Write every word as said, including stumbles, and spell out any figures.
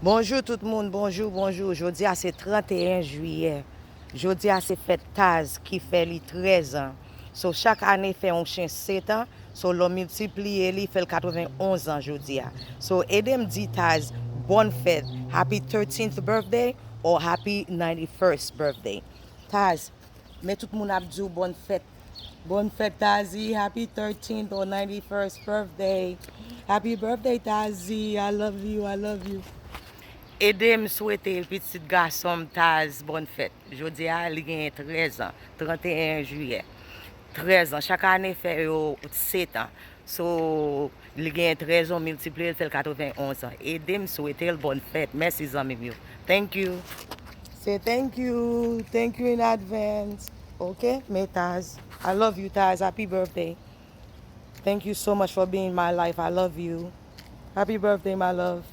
Bonjou tout moun, bonjou, bonjou. Jodi a se trannteyen jiyè. Jodi a se fèt Taz ki fè li trèz an. So, chak ane fè yon chen sèt an. So, lè w miltipliye li, fè l katrevenonz an jodi a. So, ede m di Taz, bòn fèt, happy thirteenth birthday or happy ninety-first birthday. Taz, men tout moun ap di w bòn fèt. Bòn fèt, Tazi. Happy thirteenth or ninety-first birthday. Happy birthday, Tazi. I love you, I love you. Ede m swete pitit gason m Taz bòn fèt. Jodi a, li genyen trèz an, trannteyen jiyè. Trèz an, chak ane fè yo sèt an. So, li genyen trèz an, miltipliye l, fè l katrevenonz an. Ede m swete l bòn fèt. Mèsi, zanmi m yo. Thank you. Say thank you. Thank you in advance. Ok? Men Taz. I love you, Taz. Happy birthday. Thank you so much for being in my life. I love you. Happy birthday, my love.